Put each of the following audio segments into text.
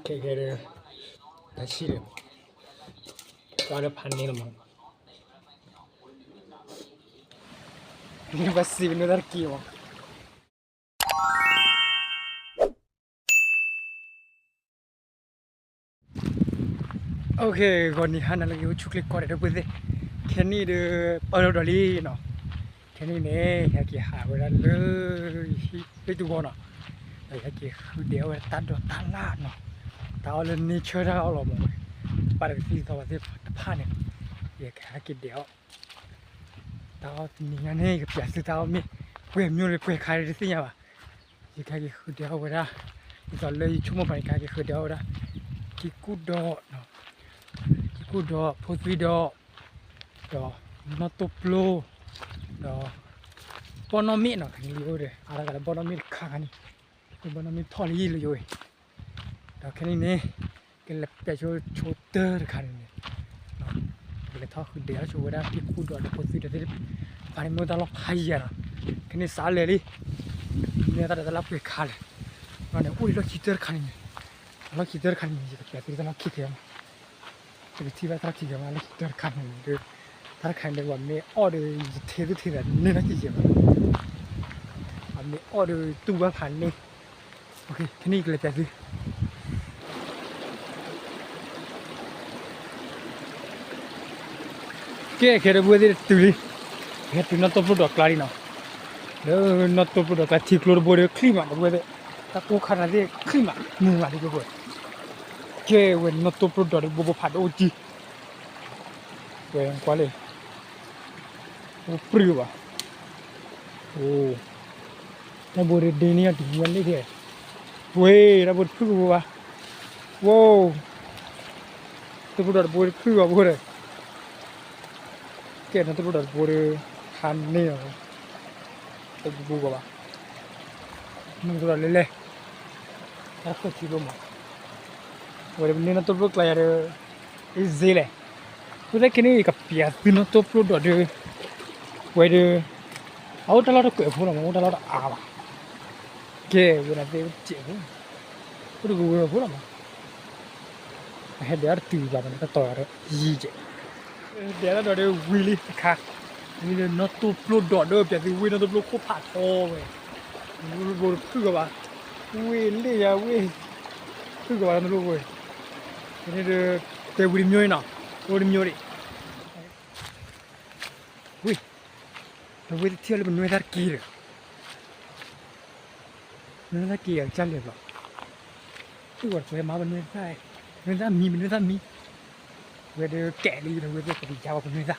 ခဲခဲဒီး တၢ်ဆံၣ်ဒီး ကဒီးဖးန့ၢ်လီၤမး, ပစံးပနွဲၢ်သၣ်တက့ၢ်မး. အိၣ်ခ့ ဂီၤနံၤဟါနၤလၢအဂ့ၤ အိၣ်ဆူၣ်ချ့ကိးဂၤဒဲးဒီပုၢ်ဝဲၢ်သ့ၣ်, ခဲနံၣ်ဒီး ပၢၢ်လီၤဒီးလံနီၤ, ခဲနံၣ်န့ၣ် ယဟဲက့ၤဟးဝဲဒၣ်လၢ ဟံၣ်လၢတဂီၤနီၤ, ဒီးယဟဲက့ၤဃုဒဲးအီၣ်ဝဲဒၣ်တၢ်ဒိးတၢ်လၣ်နီၤ, တၢ်အီၣ်လၢ nature တၢ်အီၣ်လီၤမးဝဲ, ပာ်ဒီးကသံၣ်သီဝဲသ့ၣ်တဖၣ်န့ၣ်, ယကဟဲက့ၤဒဲးအီၣ် တၢ်အီၣ်တနံၤညါန့ၣ် ယကပျးသုတၢ်အီၣ်မ့ၢ် ပှဲၤမံၤလၢပှဲၤခါတသ့ၣ်ညါဘၣ်, ယကဟဲက့ၤဃုဒဲးအီၣ်ဝဲဒၣ်, ဒ်သိးလၢယဆိကမိၣ်ပှၤန့ၣ် ယကဟဲက့ၤဃုဒဲးအီၣ်ဝဲဒၣ်, ကံကူၣ်ဒီး ကံကူၣ်ဒီး ဖိသွံဒီး ဒီးနီၣ်တိၢ်ပျိ, ဒီး ဘီၣ်နီၣ်မ့ၣ်နီၤ, ခဲနံၣ်လံအိၣ်ဒီး အါတကးလၢဘီၣ်နီၣ်မ့ၣ်တခါခါန့ၣ်, ဘီၣ်နီၣ်မ့ၣ်ထီၣ်လံလၢယိၤဝဲ, ဒီးခဲနံၣ်န့ၣ် ကလဲၤပျးဆိဆိတၢ်တခါန့ၣ်န့ၣ်, ကလဲၤထီၣ်ဃုဒဲးအီၣ်ဆိဝဲဒၣ်ကံကူၣ်ဒီးဒီးဖိသွံဒီးသ့ၣ်တဖၣ်န့ၣ် မ့ၢ်တၢ်လီၢ်ဖးယံၤနီၤ, ခဲနံၣ်စးလဲၤလံ, မ့ၢ်တၢ်ဒီးတၢ်လၢပှဲၤခါလဲၣ်, ဒီးန့ၣ်အိၣ်လံလီၢ်ခံတၢ်တခါန့ၣ်န့ၣ်, လီၢ်ခံတၢ်တခါန့ၣ်န့ၣ် ယကပျးသုတၢ်လီၢ်ခံကဲမး ပကထံၣ်ဘၣ်တၢ်ခံကဲမးလၢခံတၢ်တခါန့ၣ်ဒီး, တၢ်တခါန့ၣ်ဒီး ပှၤမ့ၢ်အီၣ်ဒီး ယထဲသုထဲသးန့ၣ်လီၤက့ၤကဲမး, ပှၤမ့ၢ်အီၣ်ဒီးတူၢ်ဘၣ်ဖးန့ၣ်, ခဲနံၣ်ကလဲၤပျးသု, ကဲခဲဒီပုၢ်ဝဲၢ်သ့ၣ်တတုၤလံ, ဟဲတုၤနီၣ်တိၢ်ပျိဒီးကျါလံနီၤ, လၢနီၣ်တိၢ်ပျိဒီးကျါထံကျိတဘိဒီးချံၣ်မးဒီပုၢ်ဝဲၢ်သ့ၣ်, တၢ်ကိၢ်ခါနၤသ့ၣ်ချံၣ်မးမုာ်မးလံပုၢ်ဝဲၢ်, ကဲဝဲနီၣ်တိၢ်ပျိဒီးတဘိဘိဖးဒိၣ်ကံ ဝဲကွၢ်လံ, အိၣ်ပြံၢ်ဘၣ်, အိၣ်, တၢ်ဘိတဒ့န့ၣ်အတဝံၤလံခဲ, ဝ့ၢ် တၢ်ဘိတဖုၣ်ကဘိဘၣ်, ဝိၢ်, တၢ်ဘိဒီးတဘိတဖုၣ်ဘၣ်ဘိဒီး, ကဲနီၣ်တၢ်ဘိဒီးတဘိဒီး, ဟးန့ၢ်အီၤ, တဘိဘိဘၣ်, မုၢ်ကဒီးလဲၤလဲၤ တၢ်ဃၢၤထံဘိမး, ဝဲဒီးပန့ၢ်နီၣ်တိၢ်ပျိကျါယၤဒီး, အ့ၣ်စ့လဲၣ်, အဃိသတးခဲနံၣ် ယကပျးသုနီၣ်တိၢ်ပျိဒီးဒီး, ဝဲဒီး, အအိၣ်တၢ်လီၢ်တကွဲးဖိလီၤမး အိၣ်တၢ်လီၢ်တအါဘၣ်, ကဲဝဲဒၣ်သ့ၣ်အိၣ်တစဲးဖိ, အိၣ်တကဝဲၤဖိလီၤမး အဟဲဒဲးအီၣ်တတုၤဘၣ်မးန့ၣ် တတီၤဒီးယံၤကဲး, ဒဲးတၢ်ဒီးဒီးဝံၤလံတခါ, ဝံၤလၢနီၣ်တိၢ်ပျိဒီးဒီးပျးသုဝ့ၢ်နီၣ်တိၢ်ပျိခိၣ်ဖးထီဝဲ, ဘိတဖုၣ်ကဘၣ်, ဝ့ၢ်လ့ၣ်ယၤဝ့ၢ်, ဖုၣ်ကဘၣ်နီၣ်တိၢ်ပျိဝဲ, ခဲနံၣ်ဒီး, တဲဝံၤတမံၤအံၤနီၤ, အိၣ်တမံၤဒံး, ဝံၤ, ဒီးဝ့ၢ်တထံၣ်အီၤလၢပနွဲၢ်သၣ်တက့ၢ်ဒီး ပနွဲၢ်သၣ်က့ၤအကစၢ်လဲၤဘျီ, အၢၣ်ဝဲတပှဲၤမးပနွဲၢ်သၣ်, ပနွဲၢ်သၣ်မံ ပနွဲၢ်သၣ်မံ, ဝဲဒီးကဲးလံဒီးဝဲသ့ၣ်ပကယါဝဲပနွဲၢ်သၣ်,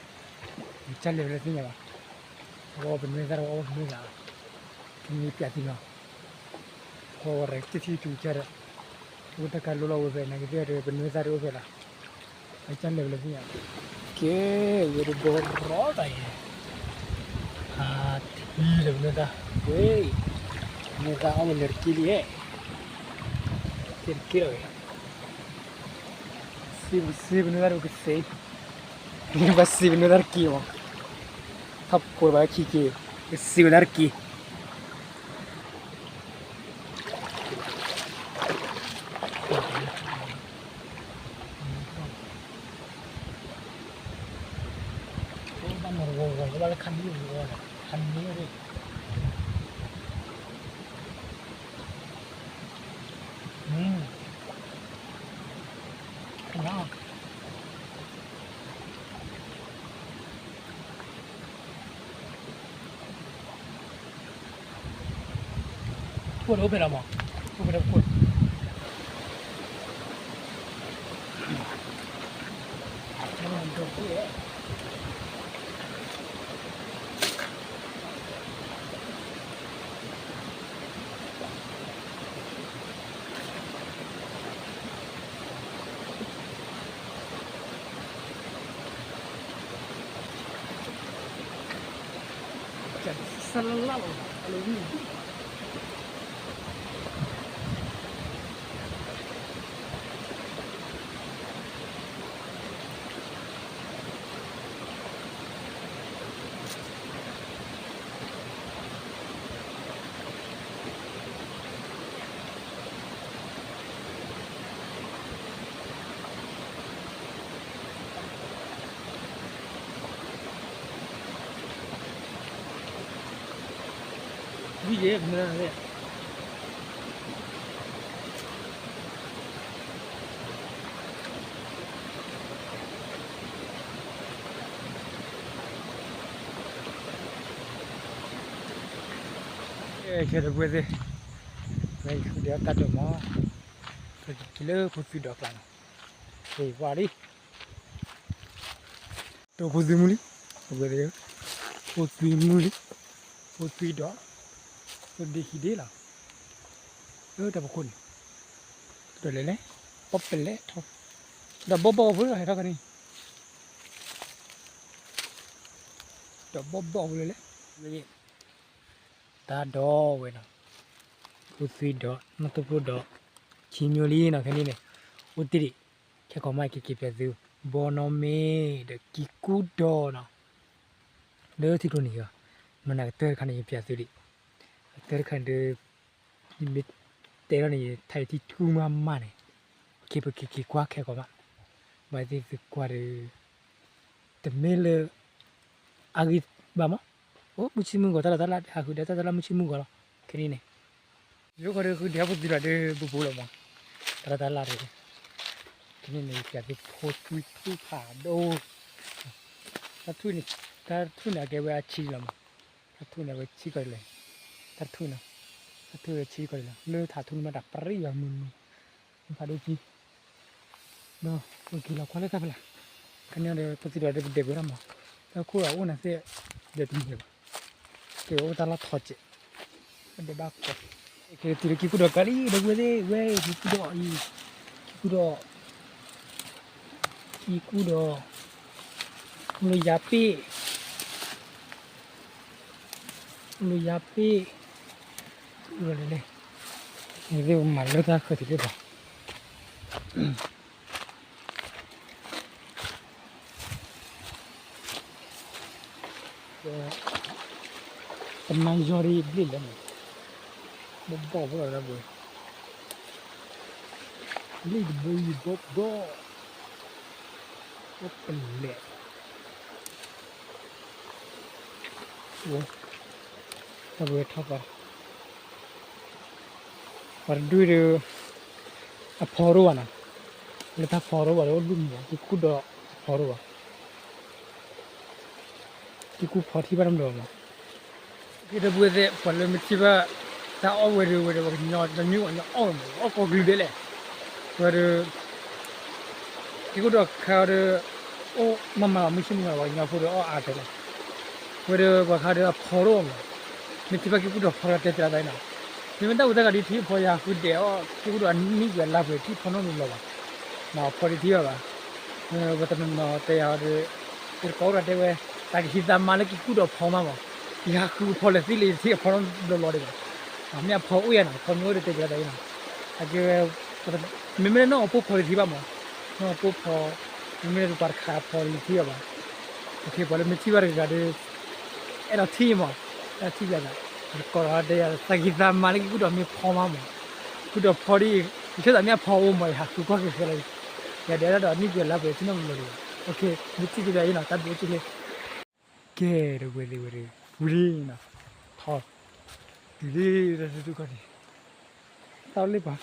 ကစၢ်လဲၤဝဲလၢသ့ၣ်ညါဘၣ်, အဝဲပနွဲၢ်သၣ်ဒီးဝဲအီၣ်ပနွဲၢ်သၣ်, ကမ့ၢ်ပျးသံလီၤ, အဝဲတထံၣ်ထူကစၢ်ဒီး, အိၣ်တၢ်ကါလိလီၤဝဲဖဲနာ်က့သ့ၣ်ဒီးပနွဲၢ်သၣ်ဒီးအိၣ်ဖဲလီၤ အကစၢ်လဲၤဝဲလၢသ့ၣ်ညါ, ကဲ, ဝဲတဘီရီတၢ်ယဲ, ဟးထံၣ်ဒီးပနွဲၢ်သၣ်, ဝဲ, ပနွဲၢ်သၣ်အီၣ်ဝဲလဲၤတက့ၢ်လံ, ကဲတက့ၢ်လီၤဝဲ, စံးပနွဲၢ်သၣ်ဒီးကသ့, ပစံးပနွဲၢ်သၣ်တက့ၢ်မး, ထီၣ်ဖိဘၣ်ခံက့ၤ, ပစံးပနွဲၢ်သၣ်တက့ၢ် ဘၣ်မၤတဝီဝီ ဘၣ်လၢခါမံဝီလီၤ ခါမံန့ၣ်, ခိၣ်ဒီးအိၣ်ဖဲလီၤမး, ခိၣ်ဖဲဒီးခိၣ် ယဲၢ်မၢ ခဲဒီပုၢ်ဝဲၢ်သ့ၣ်, ဝဲယဃုဒဲးတၢ်ဒိးမး, ပက့ၤလၢဖိသွံဒီးကျါနီၤ, ဟ့ၣ်ဝါလံ, တိၢ်ဖိသွံမုၢ်လံ, ဖိသွံမုၢ်လံ, ဖိသွံဒီး, ဖိဒ့ဟံးဒ့လီၤ, လၢတၢ်ဖီခိၣ်န့ၣ်, ဒီးလဲၤလဲၤ, ပီပလဲၤထီၣ်, ဒီးဘီဘီဖိလၢဟဲထီၣ်ခါန့ၣ် ဒီးဘီဘီဖိလၢလဲၣ်, တၢ်ဒိးဝဲနီၤ, ဖိသွံဒီး နီၢ်သိဖိဒီး ခံမျိုးလံနီၤ ခဲန့ၣ်န့ၣ်, အိၣ်တ့ၢ်ဒံး, ခဲကိးမးက့ၤက့ၤပျးသု, ဘီနီၢ်မ့ၢ်ဒီးကံကူဒီးနီၤ, လၢထံကျိန့ၣ်, မနၤကတၢၢ်တခါန့ၣ် ယပျးသုဒံး, ကတၢၢ်တခါန့ၣ်ဒီး ယမ့ၢ်တဲထီၣ်န့ၣ် ယထါယထံၣ်ထူမးမးန့ၣ်, ပက့ၤပက့ၤက့ၤကွၢ်ခဲကိးမး, ဘၣ်သ့ၣ်သုကွၢ်ဒီး တမ့ၢ်လၢ အဂံၢ်ဘၣ်မး, အိၣ်မုၢ်ဆ့ၣ်မုၢ်ဂီၤ တၢ်လီၢ်တၢ်လၢ် ဟးဃုာ်ဒီးတၢ်လီၢ်တၢ်လၢ်မုၢ်ဆ့ၣ်မုၢ်ဂီၤလီၤ, ခဲန့ၣ်န့ၣ်, ယိဃီဒီးဃုဒဲးဖိသွံလီၤဒီး ဘူးဘူးလီၤမး, တၢ်လီၢ်တၢ်လၢ်ဒီး, ခဲန့ၣ်န့ၣ် ပျးသုဖိသွံထူၣ်ဖးဒိၣ်, တၢ်ထူၣ်န့ၣ်, တၢ်ထူၣ်န့ၣ် အကဲဝဲအဆံလီၤမး, တၢ်ထူၣ်န့ၣ် အဝဲဆံကီးလံ, တၢ်ထူၣ်န့ၣ်, တၢ်ထူၣ်ဝဲဆံကီးလံလီၤ, လၢထးထူၣ်န့ၣ်မး တၢ်ပြံၢ်ဘၣ်မုၢ်နုာ်, မုၢ်ဖးဒိၣ်ကံ ဒီးပက့ၤလီၤကွၢ်လၢတၢ်ဖီလာ်, ခဲန့ၣ်ဒီးဖိသွံဒီးဒဲးဒဲးဘၣ်မး, တၢ်ခိၣ်အအိၣ်န့ၣ်သ့ၣ်, ဒဲးတမံၤဘၣ်, ကဲအိၣ်တၢ်လီၢ်ထီစဲး, ဒဲးဘၣ်ကီး, က့ၤတုၤလၢကံကူဒီးကါလံ ဒီပုၢ်ဝဲၢ်သ့ၣ်, ဝဲကံကူဒီးအံၤ, ကံကူဒီး, ကံကူဒီး, အိၣ်လၢယၤပ့ၣ် အိၣ်လၢယၤပ့ၣ်, လဲၤလဲၤ, နသ့ၣ်မၤလၢတၢ်ဃၢၤတုၤလၢပှၤ, တမၤယီၤဒ်ဘျ့ၣ်လဲၣ်န့ၣ်, ဘီဘီဖိလီၤလၢပှဲၤ, ဘျ့ၣ်တဘိယူၢ်ဘီဘီ, ဘီပလဲၣ် တၢ်ပဝဲထီၣ်, ပှၤတဒူၣ်ဒီး အဖီရိၣ်ဘၣ်နီၤ, လၢတၢ်ဖီရိၣ်ဘၣ်ဒီး အိၣ်ဒူၣ်မုၢ်ဘၣ် ကံကူဒီးအဖီရိၣ်ဘၣ်, ကံကူဖီထံဘၣ်တမံၤမး, က့ၤဒီပုၢ်ဝဲၢ်သ့ၣ် ပှၤလၢမ့ၢ်ထံၣ်ဘၣ် တၢ်အီၣ်ဝဲဒီးဝဲဒီး ပှၤကညီတမံၤပှၤကညီအီၣ်ဝဲမး အီၣ်ကိးကလုာ်ဒဲးလဲၣ်, ဝဲဒီး ကံကူဒီးခါဒီး အိၣ်မးမး မုၢ်ဆ့ၣ်မုၢ်ဂီၤ ပှၤကညီဖိဒီးအီၣ်အါတဲလီၤ, ဝဲဒီးပှၤခါဒီးအဖီရိၣ်မး, မ့ၢ်ထံၣ်ဘၣ်ကံကူဒီးဖီဒီးတဲပျးသးနီၤ, မ့မ့ၢ်တၢ်ဝံတၢ်ကးဒ်ထံဖီယၤဃုဒဲးအီၣ် ကံကူဒီးအနံၣ်ပှဲၤလါပှဲၤထံဖီနီတဘျီဘၣ်, မ့ၢ်အဖီဒံးထံဘၣ်ဘၣ်, ပှၤတနီၤနီၤတဲယၤဒီး ယတကိးအိၣ်ဒီးတဲဝဲ တၢ်ကဟံးသးမါလၢကံကူဒီးဖီမးမး, ယဟးဃုဖီလဲၤသံလၢယထံအဖီနီတဘျီဘျီဒံးဘၣ်, မ့ၢ်အဖီအိၣ်ယၤနီၤ ဖီမ့ၢ်အိၣ်ဒီးတဲပျးသးနီၤ, အကဲဝဲ မ့မ့ၢ်လၢနီၢ်အီၣ်ပိၢ်ဖီလံထံဘၣ်မး, နီၢ်အီၣ်ပိၢ်ဖီ, မ့မ့ၢ်လၢပှၤတခးဖီလံထံဘၣ်ဘၣ်, ပှၤလၢမ့ၢ်ထံၣ်ဘၣ်တဂၤဒီး အဲၣ်ဒိးထံၣ်မး, အဲၣ်ဒိးထံၣ်ပျးသး, ကိးဒီးတဲယၤ တၢ်ကဟံးသးမါလၢကံကူဒီးမ့ၢ်ဖီမးမး, ကံကူဒီးဖီဒ်အံၤ, ယဆိသးမ့ၢ်အဖီအိၣ်မး ယဟးဃုကွၢ်က့ၤခဲလၢာ်, ယၤဒဲးဒၣ်ဒီးနံၣ်ပှဲၤလါပှဲၤထံနီတဘျီဘၣ်, မ့ၢ်ထံၣ်က့ၤပျးအံၤနီၤ တၢ်ဘျုးအိၣ်က့ၤလံ ကဲဒီးဝဲသ့ၣ်ဝဲဒီး ဝံၤလံနီၤ, ထီၣ်, တုၤလံတၢ်ထူၣ်ခီၣ်ထံး, သၣ်လ့ပှၤ,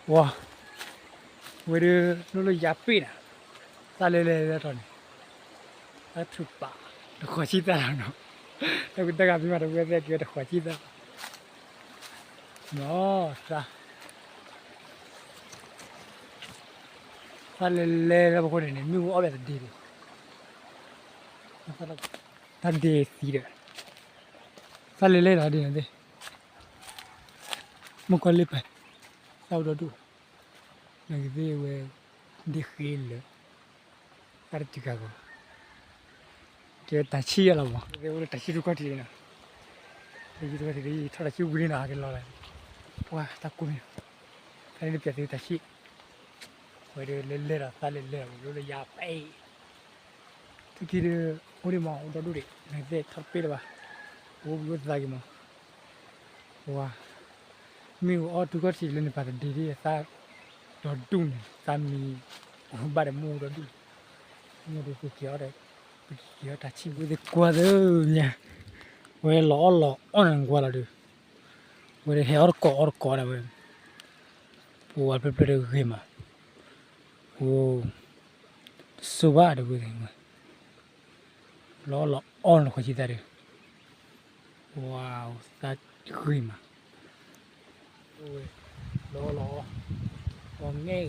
ဝါ, ဝဲဒီး လိၣ်လၢယၤပ့ၣ်နီၤ, သၣ်လဲၤလဲၤလၢထီၣ်န့ၣ်, တၢ်ထူၣ်ပာ်, တဃီၤဆံသၣ်လီၤနီၤ, တၢ်ကတၢၢ်ဂၤမ့ၢ်ဘၣ်တဝဲသ့ၣ်က့ၤတဃီၤဆံသၣ်လီၤ, နီၤ, သၣ်, သၣ်လဲၤလဲၤလၢပခိၣ်န့ၣ်န့ၣ် မ့ၣ်အူအီၣ်ဘၣ်တဒ့ဒံး တၢ်ဒ့သံဒီး, သၣ်လဲၤလဲၤလီၤဒ်န့ၣ်သ့ၣ်, မ့ၢ်ကွၢ်လ့ပၢ်, သၣ်အိၣ်ဒီဒူၣ်, နကသ့ၣ်ဝဲ, ဒ့ဃ့လၢာ်, သၣ်တတုၤခါဂီၤ, ကဲတၢ်ဆံၣ်ယဲၢ်လီၤမး ကဲဝဲလၢတၢ်ဆံၣ်ထူၣ်ခီၣ်ထံးလံနီၤ, တၢ်ဆံၣ်ထူၣ်ခီၣ်ထံးလံ ယထီၣ်တၢ်ဆံၣ်ဝံၤလံနီၤ ဟဲက့ၤလီၤလၢ, ပှၤတၢ်ကိၢ်မ့ၢ်, တၢ်န့ၣ်ပျးသုတၢ်ဆံၣ်, ဝဲဒီးလဲၤလဲၤဒီးသၣ်လဲၤလဲၤလီၤ လိၣ်လၢယၤပ့ၣ် သုက့ၤဒီး အိၣ်ဒံးမး အိၣ်ဒီဒူၣ်ဒံး နကသ့ၣ်ထီၣ်တပ့ၢ်လၢၤဘၣ်, အိၣ်ဘှံးအိၣ်သါက့ၤမး, ဝါ, မ့ၣ်အူအီၣ်တုၤခီၣ်ထံးလၢန့ၣ် ပာ်တဒ့ဒံး သၣ်ဒီဒူၣ်န့ၣ် သၣ်မံၤ, ဘၣ်ဒီးမ့ၣ်အူဒီဒူၣ်န့ၣ်, မ့ၢ်ဒီးပက့ၤအီၣ်ဒီး, ပက့ၤအီၣ်တၢ်ဆံၣ်ဘှံးသ့ၣ်ကွၢ်သၢညါ, ဝဲလီၤအီၣ်လီၤအီၣ်န့ၣ်ကွၢ်လီၤဒီး, ဝဲဒၣ်ဟဲအီၣ်တကိးအီၣ်တကိးဒၣ်ဝဲ, ပဝဲဖျၢၣ်ဖျၢၣ်ဒီးဂ့ၤမး, အိ, တဆိဘၣ်ဒီးဝဲ, လီၤအီၣ်လီၤအီၣ်န့ၣ်ဃီဆံသၣ်ဒီး, ဝါ, သးဂ့ၤမး, လီၤအီၣ်လီၤအီၣ်, ပှၤငဲၢ်ဂၤ,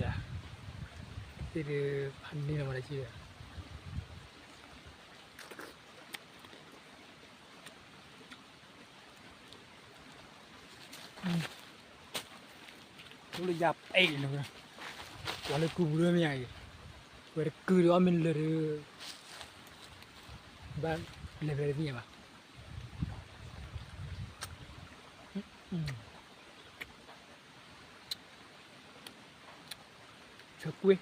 သ့ၣ်ဒုးဖးန့ၢ်လီၤမးတၢ်ဆံၣ်ဒီး အိၣ်လၢယၤပဲာ်လီၤ, ပှၤလၢကုပူၤလၢမ့ၢ်ယၤအံၤ, ဝဲတကုဒီးအီၣ်မ့ၢ်လၢာ်ဒီး, ဘၣ်လဲၤဖဲတသ့ၣ်ညါဘၣ်. ဆၢကွ့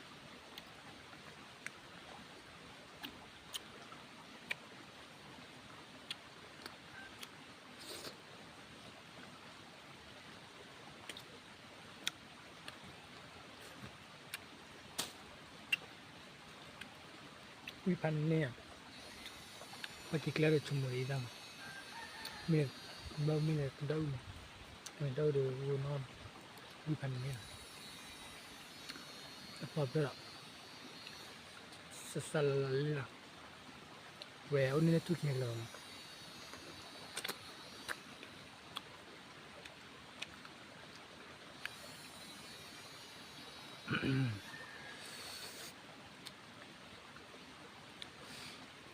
ဝံဖးန့ၢ်ဧါ, ပှၤက့ၤကျဲဒီးဆိကမိၣ်အံၤသၣ်မး, မ့ၢ်, ဘၣ်မ့ၢ်လဲၤကဒီးအုၣ်မး, မ့ၢ်ဒီးဂိၢ်နီၢ်, ဝံဖးန့ၢ်ဧါ, အပှၤဖျၢၣ်ဒီး, စစလလလလီၤ, ဝဲအိၣ်န့ၣ်လၢထူၣ်က့ၤလီၤ.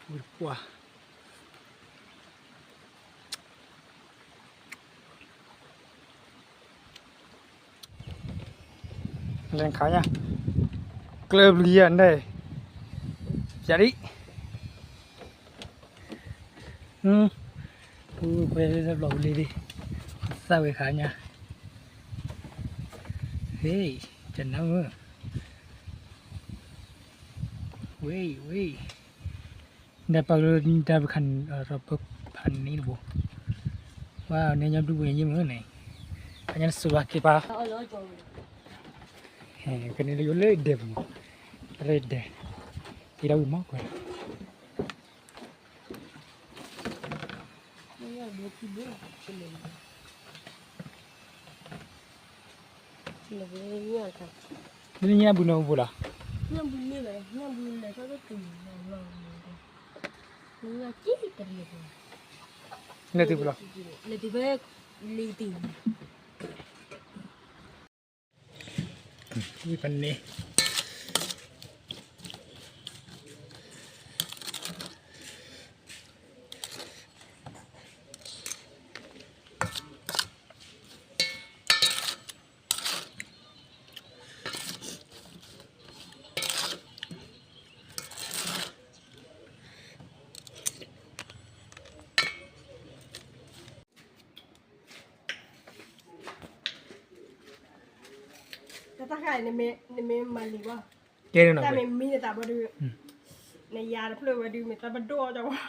ဝံပှၢ် လဲၤခါညါ, ကျၢၢ်ဘျုးယၤန့ၣ်, ယၤဒံး, ပှဲၤလၢဘျီၣ်ပူၤလံဒံး, သၣ်ဝဲခါညါ, ဟ့ၣ်, တနၢ်မုၢ်, ဝ့ၢ်, ဝ့ၢ် ဒ်ပှၤလၢတၢ်ပခါန့ၣ်, ပဖးန့ၢ်တဘိ, ဝါ နဲညါဘျုးပှဲၤယံၢ်မုၢ်န့ၣ်, အညါနစူၤဘၣ်က့ၤပၢ်, ဖဲန့ၣ်လၢယိၤလၢဒဲးပူၤ, လၢဒဲး, တံၤဒၣ်ဝံၤမီၢ်ကွဲး လၢညါဘူးန့ၣ်ပူၤလီၤ, လၢတုၤပူၤလီၤ, လၢတုၤဖဲလံတံၤ ဝံၤဖဲန့ၣ် တၢ်တခါအံၤ နမ့ၢ်မၤလံၤဘၣ်, တၢ်မ့ၢ်မံနသးဘၣ်ဒုး, နယၤတဖျၢၣ်ဝဲဒုး မ့ၢ်တၢ်ပဒိၣ်အီၤကီးဘၣ်,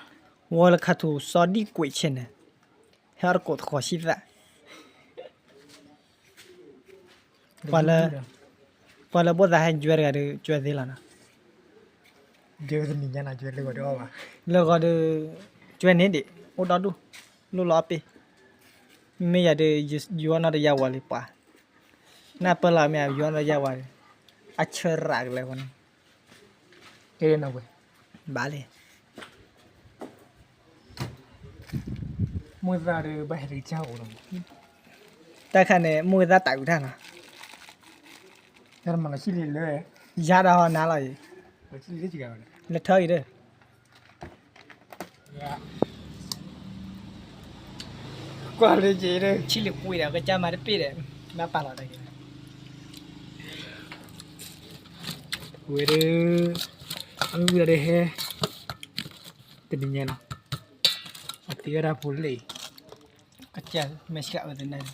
ဝီလၢခါထူးစီၤဒံကွဲးဆဲန့ၣ်, ဟဲအီၣ်တကိးသကိးဆံသၣ် ပှၤလၢ, ပှၤလၢဘိၣ်သးဟဲကၠွဲတဂၤဒီး ကၠွဲသ့လီၤနီၤ, ကၠွဲတနံၤညါနီၤ ကၠွဲလၢဂီၤဒီးအီၣ်ဘၣ်, လၢဂီၤဒီး, ကၠွဲန့ၣ်ဒံး အိၣ်ဒီဒူၣ်, လိၣ်လီၤအပ့ၢ်, မ့ၢ်ယၤဒီး ယွၤနီၢ်တယါဝၤလံပှၤ, နၢ်ပၢၢ်လီၤမ့ၢ်ယွၤနီၢ်တယါဝၤလံ, အဆၢရၣ်ကလဲၤဃီန့ၣ်, ဘၣ်လံ မိၢ်သၣ်ဒီးဘၣ်ဟဲတကစၢ်အိၣ်လီၤ, တၢ်ခါန့ၣ် မိၢ်သၣ်တၢ်အုးတၢ်နီၤ, တၢ်မၤလီၤဆံလံလၢ, ယၤဒီးဟီနၤလီၤအံၤ, လၢထၢအံၤဒီး, ကွၢ်လၢက့ၤဒီး ဆံလံကွံာ်ဒီး ကစၢ်မၤတပ့ၢ်ဒီး, ဘၣ်ပာ်လီၤတၢ်က့ၤ, ဝဲဒီး, အမ့ၢ်ဝံၤဒီးဟဲ, တနံၤညါနီၤ, အတ့ဝဲဒၣ်ဖိလ့ၣ်, ကစၢ်မဲာ်ဆှးဝဲသနၢ်